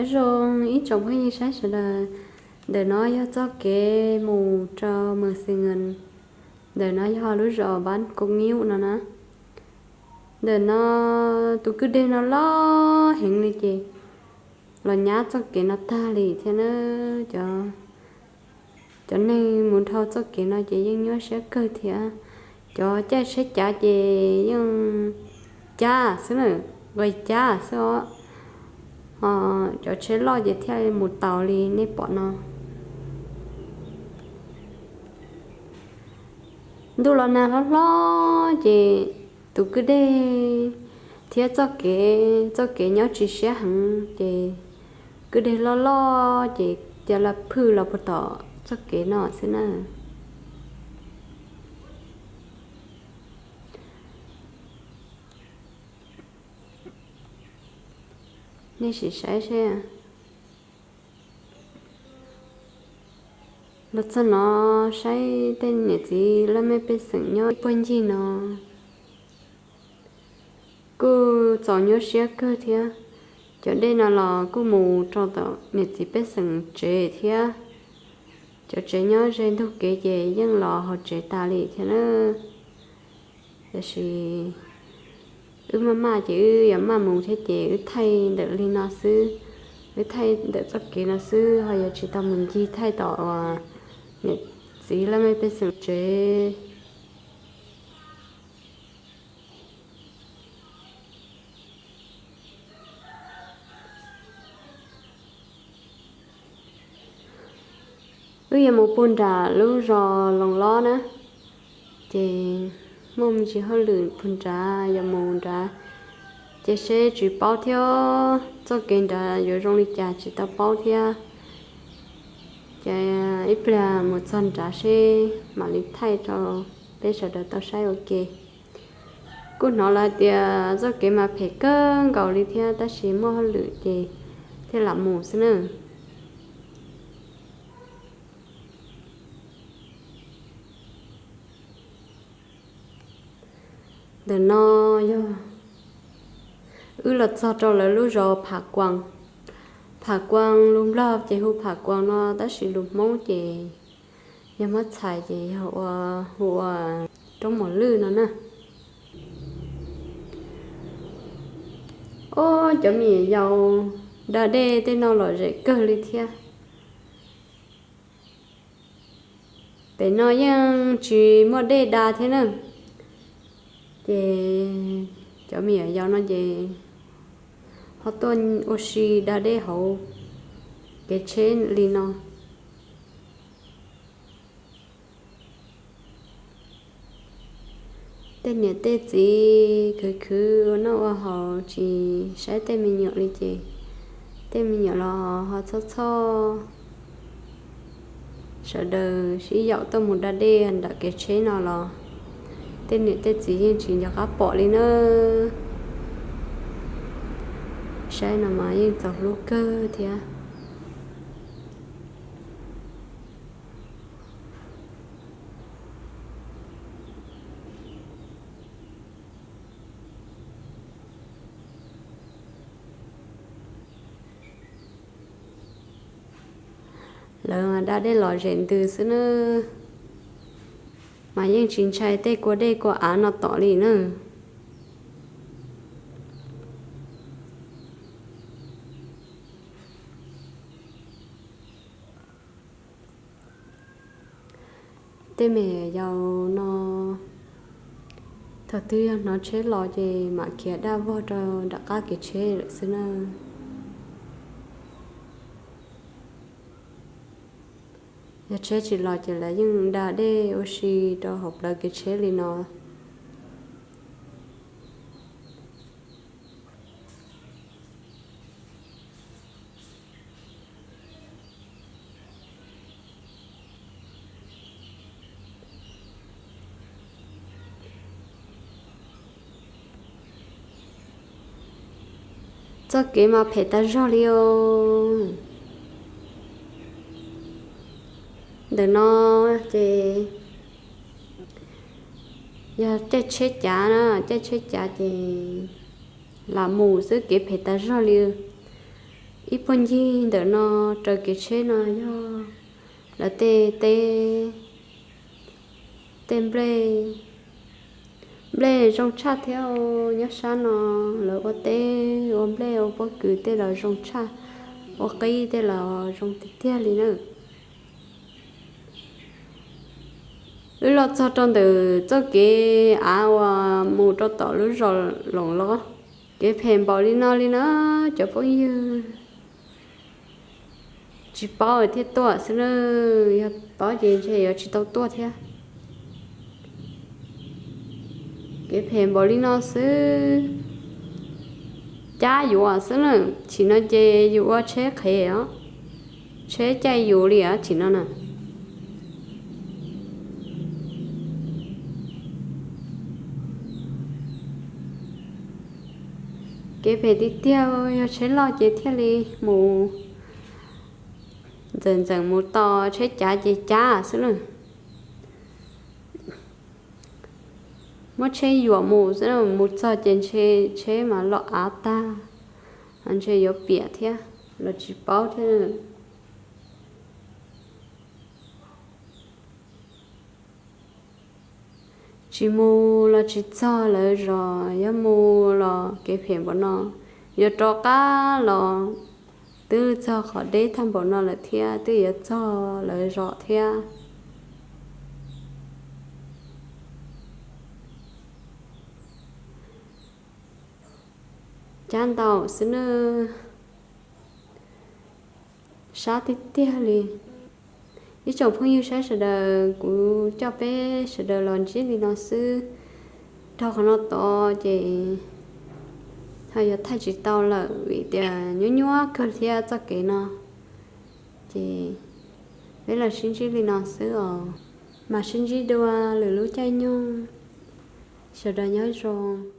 Nyob zoo ib tsoom phooj ywg saib sawv daws, ntawm no yog txoj kev mus rau Mường Xì Ngần, ntawm no yog lub zos Bản Cốc Nhiêu no na. Ntawm no tus kwj deg no loj heev li ces los nyab txoj kev no tag li thiab na. Cov, cov neeg mus dhau txoj kev no ces yeej nyuaj siab kawg thiab. Cov caij tsheb cav ces yeej cab xwb na, nqis cab xwb os. Ho cov tsheb loj ces thiaj mus taus li nej pom no. Ntuj los nag hlob hlob ces tus kwj deg thiab txoj kev, txoj kev nyob tsis siab heev ces kwj deg loj loj ces cia li phwj los puag tom txoj kev no xwb na. Nej sim saib seb. Los txog no saib tej niam txiv laj mej pej xeem nyob ib puag ncig no kuj txaus nyuaj siab kawg thiab. Cov dej no los kuj mus rau tom niam txiv pej xeem tsev thiab. Cov tsev nyob ze ntug kev ces yeej los hauv tsev tas li thiab na. Tiam sis wb maj maj ces wb yuav maj mus thiab ces wb thaij ntawm li no xwb. Wb thaij ntawm txoj kev no xwb ho yuav tsis tau mus ncig thaij tom uas niam txiv laj mej pej xeem tsev. Wb yuav mus puag nram lub zos Loos Lob na, ces muaj me ntsis hauj lwm puag nrad yuav mus nrad, ces seb tsis paub thiab, txoj kev nrad yuav zoo li cas tsis tau paub thiab. Ces ib pliag mus txog nrad seb mam li thaij rau peb sawv daws tau saib ua ke. Kuj hnov lawv tias txoj kev mas phem kawg nkaus li thiab tab sis muaj hauj lwm ces thiaj lam mus xwb na. Ntawm no yog wb los txog rau lawv lub zos Phav Kuas. Phav Kuas lus Nplog ces hu Phav Kuas no tab sis lus Hmoob ces yog muab txhais ces yog ua, hu ua roob mos lwj no na. Ob, cov me nyuam yaus da dej tej no lom zem kawg li thiab. Pem no yeej tsis muaj dej da thiab na. Ces cov me nyuam yaus no ces ho tuaj ua si da dej hauv kev tsheb li no. Tej niam tej txiv khwv khwv ua noj ua haus tsis saib tej me nyuam li ces tej me nyuam los ho txhob txhob sawv daws sib yaum tuaj mus da dej nram kev tsheb no los tej niam tej txiv yeej tsis nco qab pom li na. Saib no mas yeej txaus hlub kawg thiab. Lawv da dej lom zem ntws xwb na, mas yeej tsis ntshai tej kua dej kua av no tom li na. Tej me nyuam yaus no thaum twg yog hnov tsheb los ces mam khiav daj vog rau nram qab kev tsheb lawm xwb na. Yog tsheb tsis los ces lawv yeej da dej ua si rau hauv plawv kev tsheb li no. Txoj kev mas phem tas zog li os. Ntawm no ces yog caij tsheb cav na, caij tsheb cav ces lam mus xwb, kev phem tas zog li. Ib puag ncig ntawm no raws kev tsheb no yog lawv tej teb, tej nplej, nplej zoo tshaj thiab. Nyob sab no lawv ua teb ua nplej ua pob kws tej los zoo tshaj, ua qib tej los zoo tiag tiag li na. Wb los txog rau ntawm txoj kev av uas mus rau tom lub zos Loos los, kev phem npaum li no li na cov phooj ywg. Tsis paub thiaj tuaj xwb na, yog paub ces ntshe yuav tsis tau tuaj thiab. Kev phem npaum li no xwb, cab yuav xwb na. Chim no ces yus ua tsheb qhev os, tsheb caij yus li os chim no na. Kev phem tiag tiag, yog tsheb loj ces thiaj li mus ntxeem ntxeem mus tos, tsheb cav ces cab xwb na. Muab tsheb yuam mus xwb, mus txog ces ntshe tsheb mas loj av tag, ntshe yuav piam thiab los tsis paub thiab. Tsis mus los tsis txog lawv zos, yog mus los kev phem npaum no, yuav rov qab los twb txog qhov deb tag npaum no lawm thiab, twb yuav txog lawv zos thiab. Cab ntau xwb nawb. Sab tiag tiag li. Ib tsoom phooj ywg saib sawv daws, kuv coj peb sawv daws los ntsib li no xwb. Dhau qhov no tod ces ho yuav thaij tsis tau lawm vim tias nyuaj nyuaj kawg thiab txoj kev no. Ces peb los sib ntsib li no xwb os. Mam sib ntsib dua lwm lub caij nyoog. Sawv daws nyob zoo.